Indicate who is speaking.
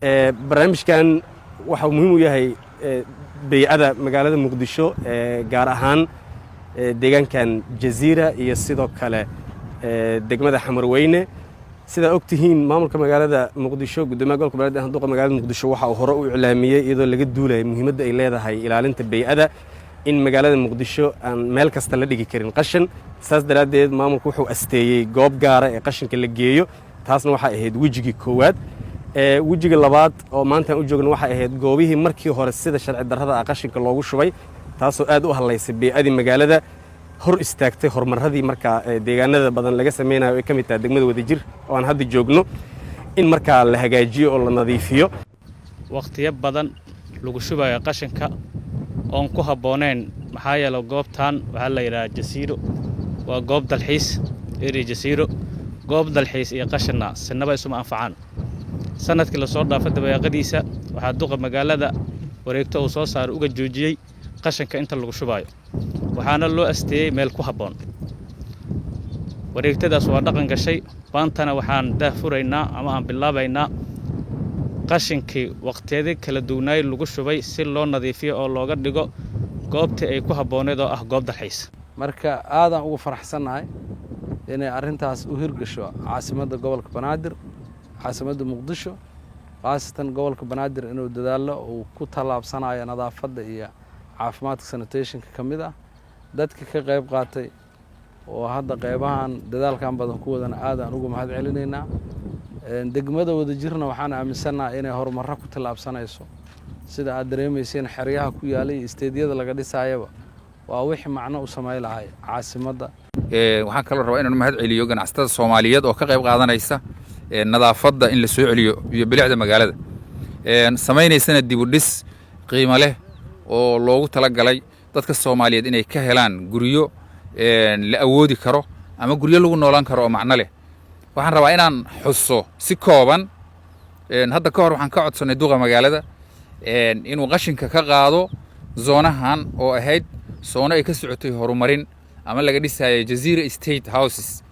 Speaker 1: Barnaamijkan waxau muhiim u yahay bey'ada magaalada Muqdisho, gaar ahaan deegaankan Jaziira iyo sidoo kale degmada Xamarweyne. Sidaa og tihiin, maamulka magaalada Muqdisho, guddoomiyaha gobolka Banaadir, duqa magaalada Muqdisho, waxa uu hore u iclaamiyey, iyadoo laga duulaya muhiimadda ay leedahay ilaalinta bey'ada, in magaalada Muqdisho aan meel kasta la dhigi karin qashin. Saas daraaddeed maamulku wuxuu asteeyey goob gaara ee qashinka la geeyo. Taasna waxay ahayd wejigii koowaad. Wejiga labaad oo maantaan u joogno waxay ahayd goobihii markii hore sida sharci darrada ah qashinka loogu shubay, taasoo aad u hadlaysay bey'adii magaalada, hor istaagtay horumaradii markaa deegaanada badan laga samaynayo, ay ka mid tahay degmada Wadajir oo aan hadda joogno, in markaa la hagaajiyo oo la nadiifiyo.
Speaker 2: Wakhtiyo badan lagu shubayo qashinka oon ku habboonayn, maxaa yeele goobtan waxaa la yidhaha Jasiiro, waa goob dalxiis, area Jasiiro. Goob dalxiis iyo qashinna sinaba isuma anfacaan. Sanadkii lasoo dhaafay dabayaaqadiisa waxaa duqa magaalada wareegto uu soo saaray uga joojiyey qashinka inta lagu shubaayo, waxaana loo asteeyey meel ku habboon. Wareegtadaas waa dhaqan gashay. Maantana waxaan daahfuraynaa ama aan bilaabaynaa qashinkii waqtiyadii kala duwanaay lagu shubay si loo nadiifiyo oo looga dhigo goobtii ay ku habbooneed oo ah goob dalxiis.
Speaker 3: Marka aadaan ugu faraxsannahay inay arrintaas u hirgasho caasimadda gobolka Banaadir, caasimadda Muqdisho, khaasatan gobolka Banaadir, inuu dadaallo uu ku tallaabsanayo nadaafadda iyo caafimaadka, sanitationka ka mid ah. Dadka ka qayb qaatay oo hadda qeybahan dadaalkan badan ku wadana aadaan uga mahad celinaynaa. Degmada Wadajirna waxaan aaminsannaha inay horumarro ku tallaabsanayso. Sida aad dareemayseen, xeryaha ku yaalay iyo isteedyada laga dhisaayaba waa wixii macno u samay lahay caasimadda.
Speaker 4: Waxaan kaloo rabaa inaan mahad celiyo ganacsatada Soomaaliyeed oo ka qayb qaadanaysa nadaafadda in la soo celiyo iyo bilicda magaalada, samaynaysana dib u dhis qiimo leh oo loogu talagalay dadka Soomaaliyeed inay ka helaan guryo la awoodi karo ama guryo lagu noolaan karo oo macno leh. Waxaan rabaa inaan xuso si kooban, hadda ka hor waxaan ka codsannay duqa magaalada inuu qashinka ka qaado zoonahan oo ahayd zone ay ka socotay horumarin ama laga dhisaayo Jazeera State Houses.